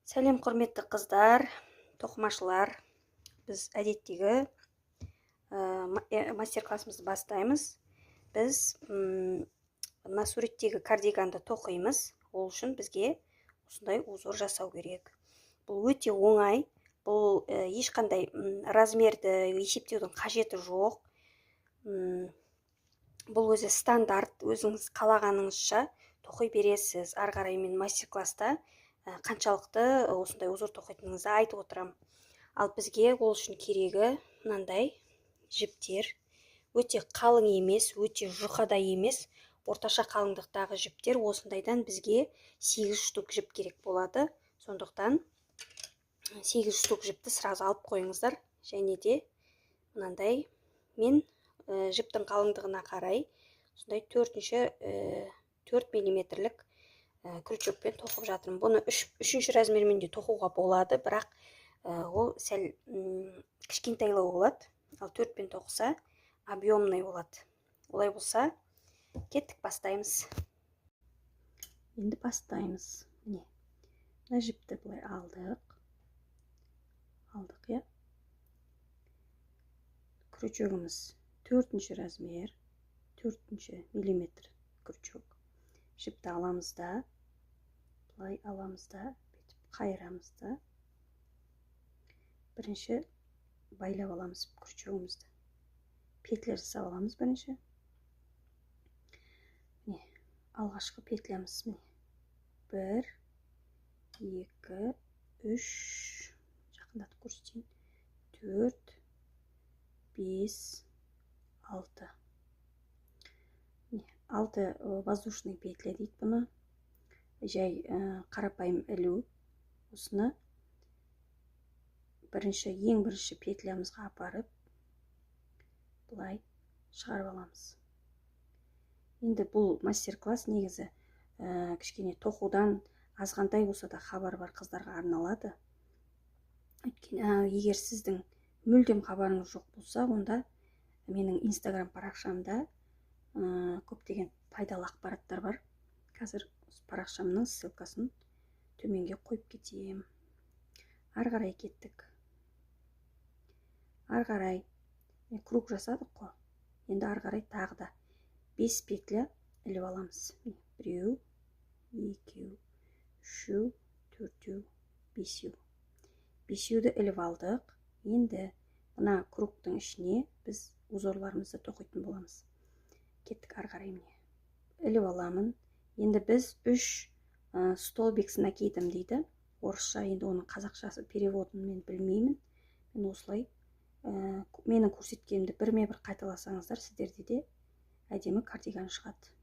Сәлем, құрметті қыздар, тоқымашылар. Біз әдеттегі мастер-классымызды бастаймыз. Біз мына суреттегі кардиганды тоқимыз. Ол үшін бізге осындай узор жасау керек. Бұл өте оңай. Бұл ешқандай размерді есептеудің қажеті жоқ. Бұл өзі стандарт, өзіңіз қалағаныңызша тоқи бересіз. Ары қарай мен мастер-класста қаншалықты осындай узор тоқитыныңызды айтып отырамын. Ал бізге ол үшін керегі мынандай жіптер. Өте қалың емес, өте жұқа да емес, орташа қалыңдықтағы жіптер. Осындайдан бізге 8 штук жіп керек болады. Сондықтан 8 штук жіпті сразу алып қойыңыздар. Және де мынандай мен жіптің қалыңдығына қарай осындай 4 миллиметрлік крючокпен тоқып жатырмын. Бұны үшінші размермен де тоқуға болады, бірақ ол сәл кішкентайлау болады. Ал 4-пен тоқыса объемный болады. Олай болса, кеттік, бастаймыз. Енді бастаймыз. Міне, мына жіпті былай алдық. Алдық, иә. Крючогымыз 4-ші размер, 4-ші миллиметр крючок. Жіпті аламыз да, былай аламыз да, бүйтіп қайырамыз да. Бірінші байлап аламыз крючогымызды. Петля жасап аламыз бірінші. Міне, алғашқы петлямыз міне. 1, 2, 3, жақындатып көрсетейін. 4, 5, 6. Міне, 6 воздушный петля дейді бұны. Жай қарапайым ілу. Осыны ең бірінші петлямызға апарып, былай шығарып аламыз. Енді бұл мастер-класс негізі кішкене тоқудан азғантай болса да хабар бар қыздарға арналады. Өйткені егер сіздің мүлдем хабарыңыз жоқ болса, онда менің Инстаграм парақшамда көптеген пайдалы ақпараттар бар. Қазір парақшамның ссылкасын төменге қойып кетемін. Ары қарай кеттік. Ары қарай круг жасадық қой. Енді ары қарай тағы да 5 петля іліп аламыз. Міне, біреу, екеу, үшеу, төртеу, бесеу. Бесеуді іліп алдық. Енді мына кругтың ішіне біз узорларымызды тоқитын боламыз. Кеттік ары қарай міне. Іліп аламын. Енді біз 3 столбик с накидом дейді. Орысша, енді оның қазақшасы переводын мен білмеймін. Мен осылай менің көрсеткенімді бірме-бір қайталасаңыздар, сіздерде де әдемі кардиган шығады.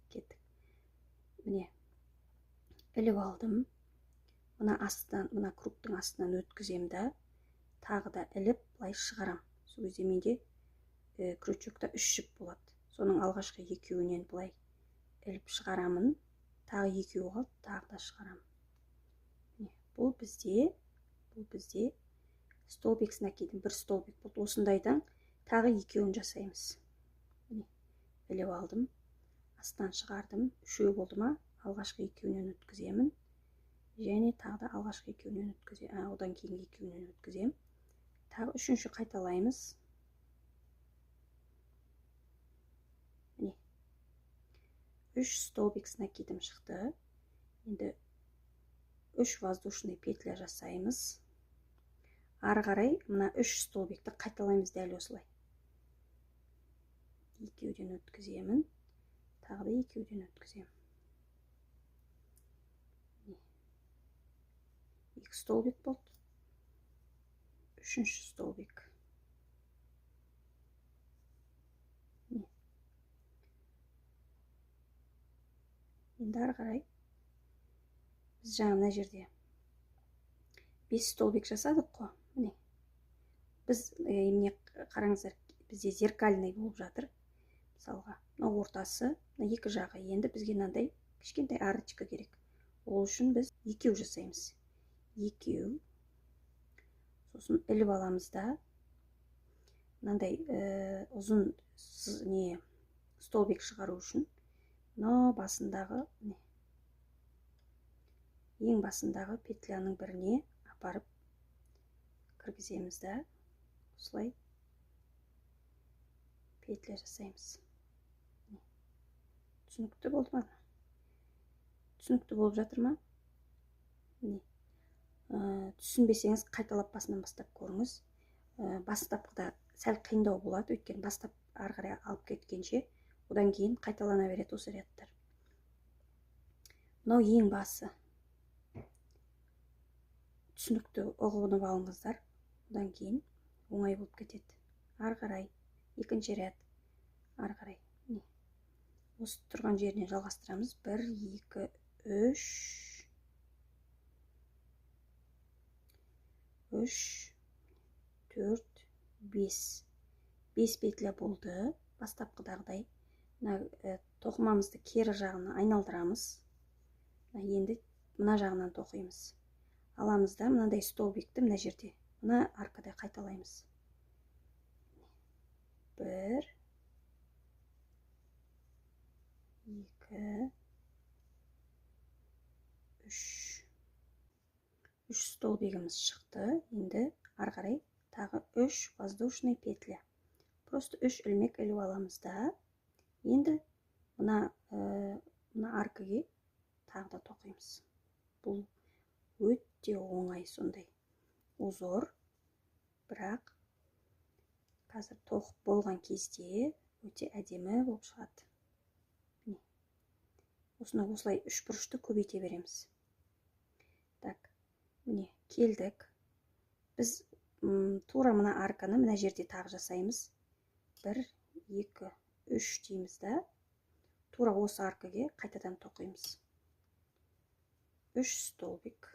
Кеттік. Міне, іліп алдым. Мына астынан, мына кругтың астынан өткіземін да, тағы да іліп былай шығарам. Сол кезде менде крючокта 3 жіп болады. Соның алғашқы екеуінен былай іліп шығарамын. Тағы екеуі қалды, тағы да шығарамын. Міне, бұл бізде столбик с накидом, бір столбик болды. Осындайдан тағы екеуін жасаймыз. Міне, іліп алдым, астынан шығардым. Үшеу болды ма? Алғашқы екеуінен өткіземін. Және тағы да алғашқы екеуінен өткізе, одан кейінгі екеуінен өткіземін. Тағы үшінші қайталаймыз. Міне, 3 столбик с накидом шықты. Енді 3 воздушный петля жасаймыз. Ары қарай мына 3 столбикті қайталаймыз дәл осылай. Екеуден өткіземін, тағы да екеуден өткіземін. Міне, 2 столбик болды. Үшінші столбик. Міне. Енді ары қарай біз жаңа мына жерде 5 столбик жасадық қой. Міне. Біз міне қараңыздар, бізде зеркальный болып жатыр. Мысалға, мына ортасы, мына екі жағы. Енді бізге мынандай кішкентай арочка керек. Ол үшін біз екеу жасаймыз. Екеу. Сосын іліп аламыз да, мынандай ұзын столбик шығару үшін мына басындағы міне Ең басындағы петляның біріне апарып кіргіземіз да, осылай петля жасаймыз. Түсінікті болды ма? Түсінікті болып жатыр ма? Міне. Түсінбесеңіз қайталап басынан бастап көріңіз. Бастапқыда сәл қиындау болады, өйткені бастап ары қарай алып кеткенше, одан кейін қайталана береді осы рядтар. Мынау ең басы. Түсінікті ұғынып алыңыздар, одан кейін оңай болып кетеді. Ары қарай екінші ряд, ары қарай. Міне. Осы тұрған жерінен жалғастырамыз. 1, 2, 3, 3, 4, 5. 5 петля болды. Бастапқыдағыдай мына тоқымамызды кері жағына айналдырамыз. Енді мына жағынан тоқимыз. Аламыз да мынандай столбикті мына жерде, мына аркада қайталаймыз. 1, 2, 3. 3 столбигіміз шықты. Енді ары қарай тағы 3 воздушный петля. Просто 3 ілмек іліп аламыз да. Енді мына аркіге тағы да тоқимыз. Бұл өте оңай сондай узор, бірақ қазір тоқып болған кезде өте әдемі болып шығады. Міне. Осыны осылай үш бұрышты көбейте береміз. Так, міне келдік. Біз тура мына арканы мына жерде тағы жасаймыз. 1, 2, 3 дейміз да. Тура осы аркаге қайтадан тоқимыз. 3 столбик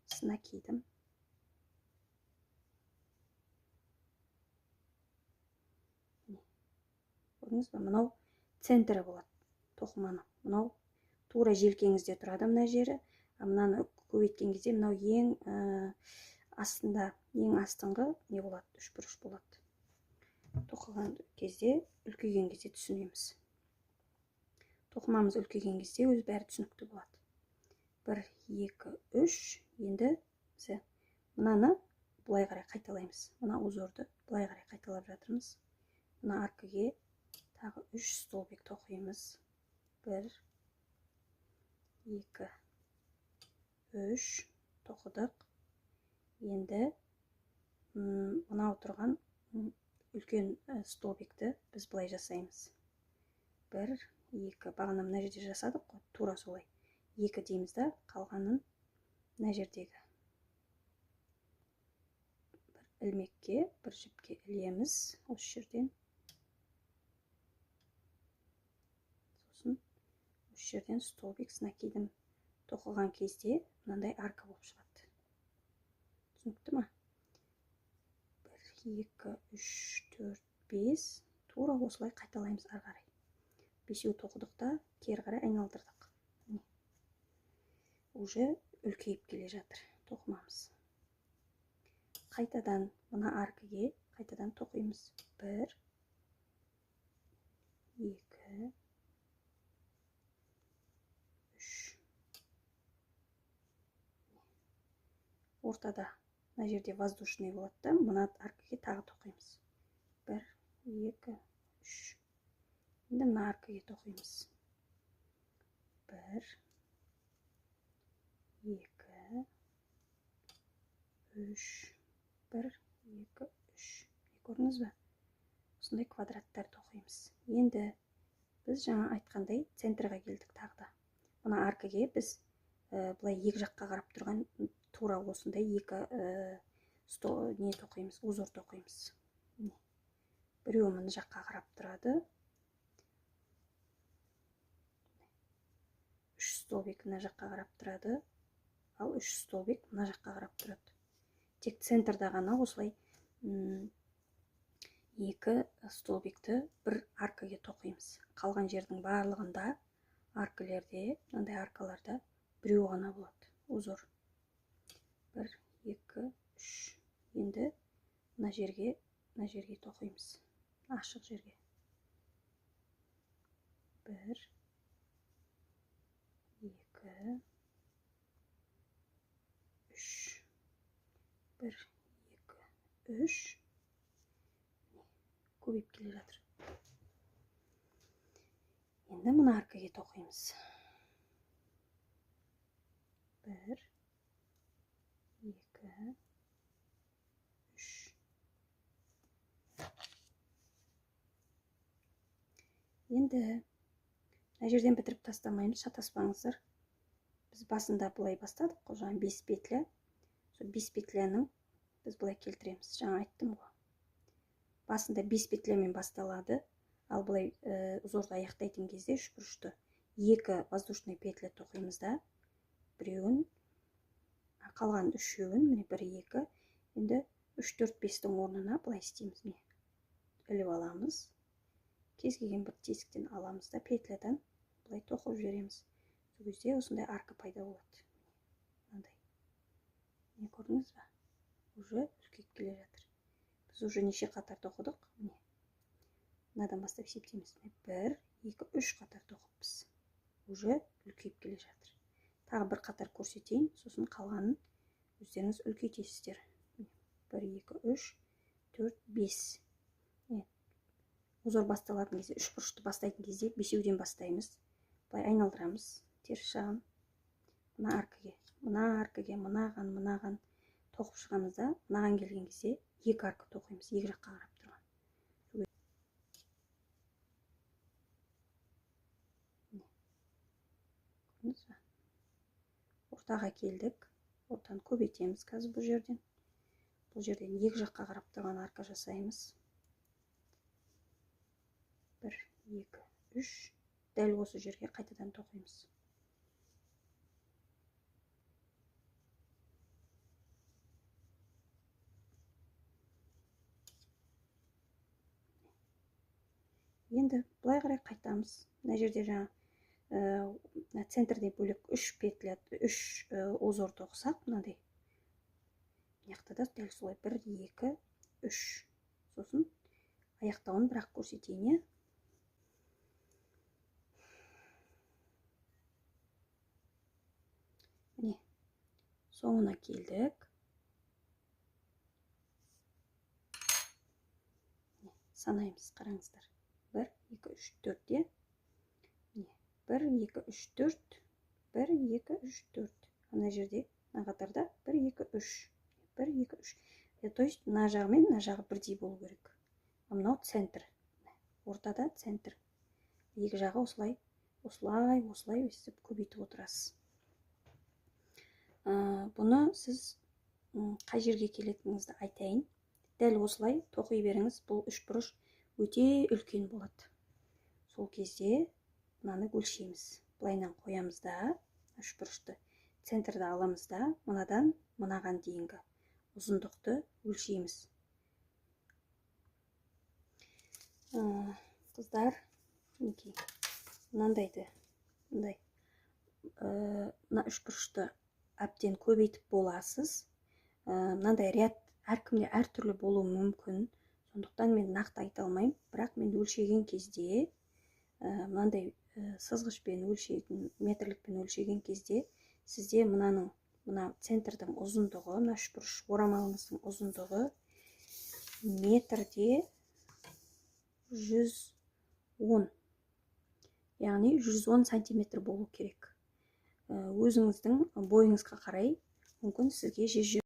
с накидом. Көрдіңіз бе? Мынау центрі болады тоқыманың. Мынау тура желкеңізде тұрады мына жері. Мынаны көбейткен кезде мынау ең астында, ең астыңғы не болады? Үш бұрыш болады. Тоқыған кезде, үлкейген кезде түсінеміз. Тоқымамыз үлкейген кезде өз бәрі түсінікті болады. 1, 2, 3. Енді біз мынаны былай қарай қайталаймыз. Мына узорды былай қарай қайталап жатырмыз. Мына аркіге тағы 3 столбик тоқимыз. 1, 2, 3 тоқыдық. Енді мынау тұрған үлкен столбикті біз былай жасаймыз. 1, 2, бағана мына жерде жасадық қой, тура солай. 2 дейміз да, қалғанын мына жердегі бір ілмекке, бір жіпке ілеміз осы жерден. Сосын осы жерден столбик с накидом тоқыған кезде мынандай арка болып шығады. Түсінікті ма? 1, 2, 3, 4, 5. Тура осылай қайталаймыз ары қарай. 5-еу тоқыдық та, кері қарай айналдырдық. Уже үлкейіп келе жатыр тоқымамыз. Қайтадан мына аркіге қайтадан тоқимыз. 1, 2, 3. Ортада мына жерде воздушный болады да, мына аркіге тағы тоқимыз. 1, 2, 3. Енді мына аркіге тоқимыз. 1, 2, 3, 1, 2, 3. Көрдіңіз бе? Осындай квадраттар тоқимыз. Енді біз жаңа айтқандай центрға келдік тағы да. Мына аркіге біз былай екі жаққа қарап тұрған тура осындай екі не тоқимыз, узор тоқимыз. Біреуі мына жаққа қарап тұрады. 3 столбик мына жаққа қарап тұрады. Ал 3 столбик мына жаққа қарап тұрады. Тек центрда ғана осылай 2 столбикті бір аркаге тоқимыз. Қалған жердің барлығында аркалерде, мынандай аркаларда біреу ғана болады узор. 1, 2, 3. Енді мына жерге, мына жерге тоқимыз. Ашық жерге. 1, 2, 1, 2, 3. Көбейіп келе жатыр. Енді мына аркаға тоқимыз. 1, 2, 3. Енді мына жерден бітіріп тастамаймыз, шатаспаңыздар. Біз басында былай бастадық қой, жаңа 5 петля. Сол 5 петляның біз былай келтіреміз. Жаңа айттым ғой. Басында 5 петлямен басталады. Ал былай узорды аяқтайтын кезде үш бұрышты 2 воздушный петля тоқимыз да, біреуін, қалған үшеуін, міне 1, 2, енді 3, 4, 5-тің орнына былай істейміз. Міне іліп аламыз. Кез келген бір тесіктен аламыз да петлядан былай тоқып жібереміз. Сол кезде осындай арка пайда болады. Мынандай. Міне көрдіңіз ба? Уже үлкейіп келе жатыр. Біз уже неше қатар тоқыдық? Міне. Мынадан бастап есептейміз. 1, 2, 3 қатар тоқыппыз. Уже үлкейіп келе жатыр. Тағы бір қатар көрсетейін, сосын қалғанын өздеріңіз үлкейтесіздер. 1, 2, 3, 4, 5. Міне. Узор басталатын кезде, үш бұрышты бастайтын кезде бесеуден бастаймыз. Былай айналдырамыз теріс жағын. Мына аркаге, мына аркаге, мынаған, мынаған тоқып шығамыз да, мынаған келген кезде екі арка тоқимыз, екі жаққа қарап тұрған. Көрдіңіз бе? Ортаға келдік. Ортаны көбейтеміз қазір бұл жерден. Бұл жерден екі жаққа қарап тұрған арка жасаймыз. 1, 2, 3. Дәл осы жерге қайтадан тоқимыз. Енді былай қарай қайтамыз. Мына жерде жаңа центрде бөлек 3 петля, 3 узор тоқысақ, мынандай. Мына жақта да дәл солай 1, 2, 3. Сосын аяқтауын бірақ көрсетейін. Міне, соңына келдік. Міне, санаймыз, қараңыздар. 1, 2, 3, 4, е? Міне, 1, 2, 3, 4, 1, 2, 3, 4. Ана жерде, мына қатарда 1, 2, 3, 1, 2, 3. То есть мына жағы мен мына жағы бірдей болу керек. Мынау центр. Ортада центр. Екі жағы осылай, осылай, осылай өстіп көбейтіп отырасыз. Бұны сіз қай жерге келетініңізді айтайын. Дәл осылай тоқи беріңіз. Бұл үш бұрыш өте үлкен болады. Сол кезде мынаны өлшейміз. Былайынан қоямыз да, үш бұрышты центрді аламыз да, мынадан мынаған дейінгі ұзындықты өлшейміз. Қыздар, мінекей, мынандайды, мындай, мына үш бұрышты әбден көбейтіп боласыз. Мынандай ряд әркімде әртүрлі болуы мүмкін. Сондықтан мен нақты айта алмаймын, бірақ мен өлшеген кезде, мынандай сызғышпен өлшейтін, метрлікпен өлшеген кезде сізде мынаның, мына центрдің ұзындығы, мына үш бұрыш орамалыңыздың ұзындығы метрде 110, яғни 110 сантиметр болу керек. Өзіңіздің бойыңызға қарай мүмкін сізге 120